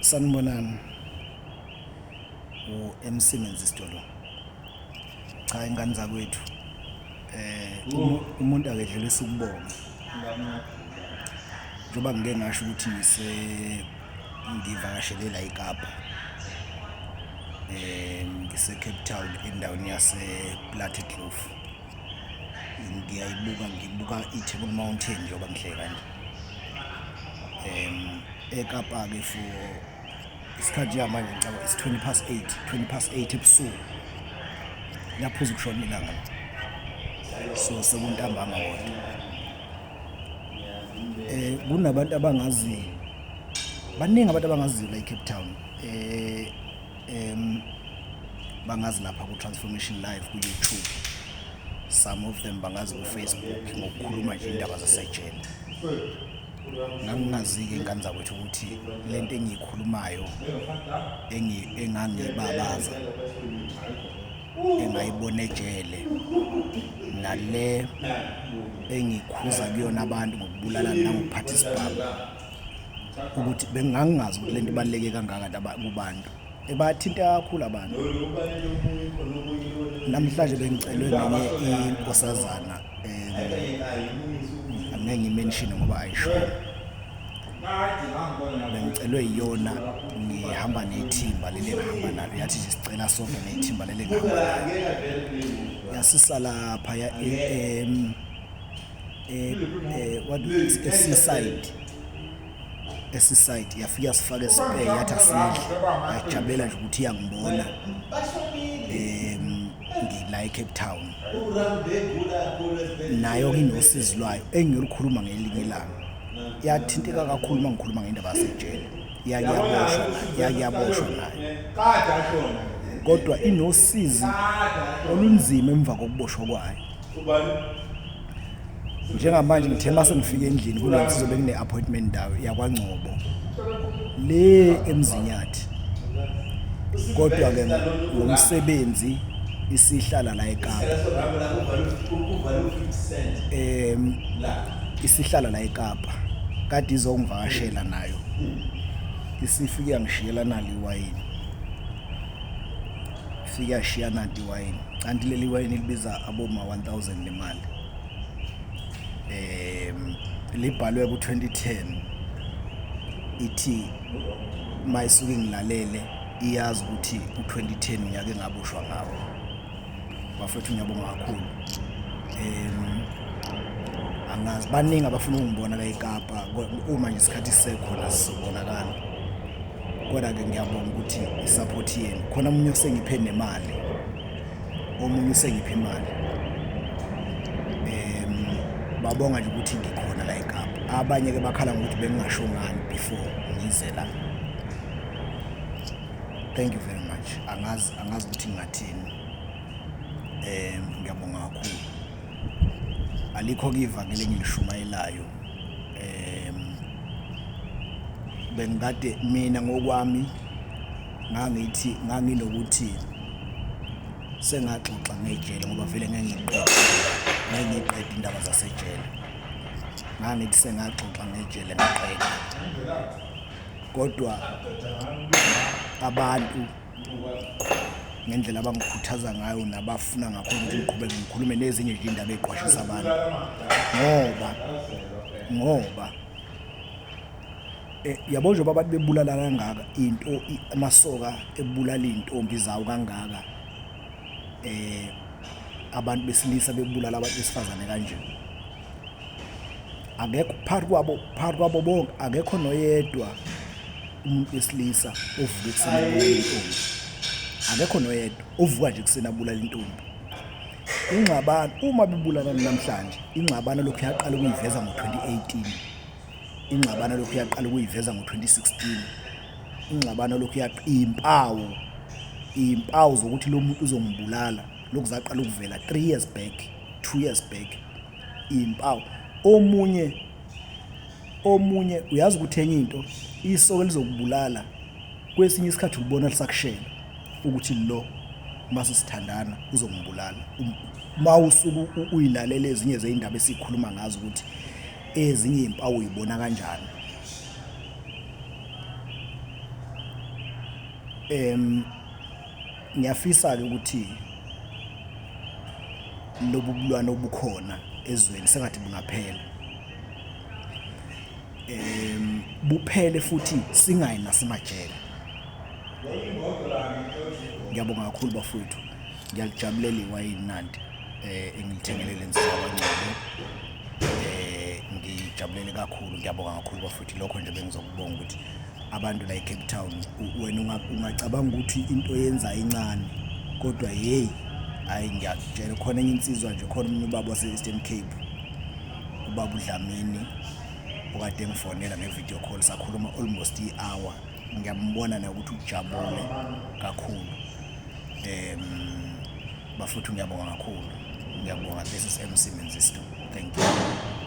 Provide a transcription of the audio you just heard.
Sanibonani. U-MC Menzisto lo. Cha, ingane zakwethu. Umuntu akedlulisa ukubonga. Njengoba ngike ngasho ukuthi ngivakashele la eKapa. Ngise Cape Town, endaweni yase Plattekloof. Ngiyayibuka, ngibuka i-Table Mountain njengoba ngihleli kanje. EKapa-ke for isikhathi njengamanje, ngicabanga it's 8:20, 8:20 ebusuku. Liyaphuza ukushona ilanga, so sekuntambama kodwa. Kunabantu abangazi, baningi abantu abangaziyo la e-Cape Town. Bangazi lapha ku-Transformation Live ku-YouTube. Some of them bangazi ku-Facebook ngokukhuluma nje indaba zasejele. Ngangingazi-ke, ingane zakwethu, ukuthi lento engiyikhulumayo engangibabaza engayibona ejele nale engikhuza kuyona abantu ngokubulalana nangokuphatha isibhamu, ukuthi bengangingazi ukuthi lento ibaluleke kangaka kubantu, ebathinta kakhulu abantu. Namhlanje bengicelwe ngenye inkosazana, angeke ngimention ngoba ayisho. Bengicelwe yiyona, ngihamba nethimba leli engihamba nalo, yathi nje sicela sonke nethimba leli engihamba nalo. Yasisa lapha ya what, e-Seaside, e-Seaside. Yafika yasifaka e-Spur, yathi asidle. Yajabulela nje ukuthi iyangibona ngila eCape Town. Nayo ke inosizi lwayo engiyolukhuluma ngelinye ilanga. Yathinteka kakhulu uma ngikhuluma ngendaba yasejele. Yake yaboshwa nayo, yake yaboshwa nayo, kodwa inosizi olunzima emva kokuboshwa kwayo. Njengamanje ngithe mase ngifika endlini kulensizwa, bekune-appointment ndawo yakwaNgcobo le eMzinyathi, kodwa-ke ngomsebenzi isihlala la eKapa. Isihlala la eKapa, kade izongivakashela nayo, isifike yangishiyela nalo iwayini, ifike yashiya nanti iwayini. Kanti leli wayini libiza aboma 1000 lemali. Libhalwe ku-2010. Ithi mayisuke ngilalele, iyazi ukuthi u-2010 unyaka engaboshwa ngawo. Bafethu, ngiyabonga kakhulu. Angazi, baningi abafuna ukungibona la eKapa. Uma nje isikhathi sisekhona sizobonakala, kodwa-ke ngiyabonga ukuthi i-support yenu khona. Omunye usengiphe nemali, omunye usengiphe imali. Babonga nje ukuthi ngikhona la eKapa. Abanye-ke bakhala ngokuthi bengingasho ngani before ngize la. Thank you very much. Angazi, angazi ukuthi ngingathini. Ngiyabonga kakhulu. Alikho-ke ivangeli engilishumayelayo. Bengikade mina ngokwami ngangithi nganginokuthi sengaxoxa ngejele, ngoba vele ngeke ngiqede, ngeke ngiqede indaba zasejele. Ngangithi sengaxoxa ngejele ngaqeda, kodwa abantu ngendlela abangikhuthaza ngayo nabafuna ngakho ukuthi ngiqhubeke ngikhulume nezinye nje indaba ey'qwashisa abantu, ngoba yabo, njengoba abantu bebulala kangaka into, amasoka ebulala iy'ntombi zawo kangaka, abantu besilisa bebulala abantu besifazane kanje, akekho phakathi kwabo, phakathi kwabo bonke akekho noyedwa umuntu wesilisa ovuka ekuseni abulala intombi. Akekho noyedwa ovuka nje ekuseni abulala intombi. Ingxabano uma bebulalana namhlanje, ingxabano lokhu yaqala ukuyiveza ngo-2018, ingxabano lokhu yaqala ukuyiveza ngo-2016, ingxabano lokhu iyimpawu zokuthi lo muntu uzongibulala lokhu zaqala ukuvela 3 years back, 2 years back, iyimpawu. Omunye uyazi ukuthi enye into, isoka lizokubulala kwesinye isikhathi ulibona lisakushela ukuthi lo mase sithandana uzongibulala. Uma usuke uyilalela ezinye zey'ndaba esikhuluma ngazo ukuthi ezinye iy'mpawu uyibona kanjani. Ngiyafisa ke ukuthi lobu bulwane obukhona ezweni sengathi bungaphela. Buphele futhi singayi nasemajele. Ngiyabonga kakhulu bafowethu. Ngiyalijabulela iwayini nanti engilithengele le nsizwa kwaNgcobo. Ngijabulele kakhulu, ngiyabonga kakhulu bafowethu. Lokho nje bengizokubonga ukuthi abantu la eCape Town, wena ungacabanga ukuthi into oyenza incane, kodwa hey, hayi ngiyakutshela, khona enye insizwa nje, khona omunye ubaba wase-Eastern Cape, ubaba uDlamini, okade engifonela nge-video call, sakhuluma almost i-hour. Ngiyambona naye ukuthi ujabule kakhulu. Bafowethu, ngiyabonga kakhulu, ngiyabonga. This is MC Menzisto, thank you.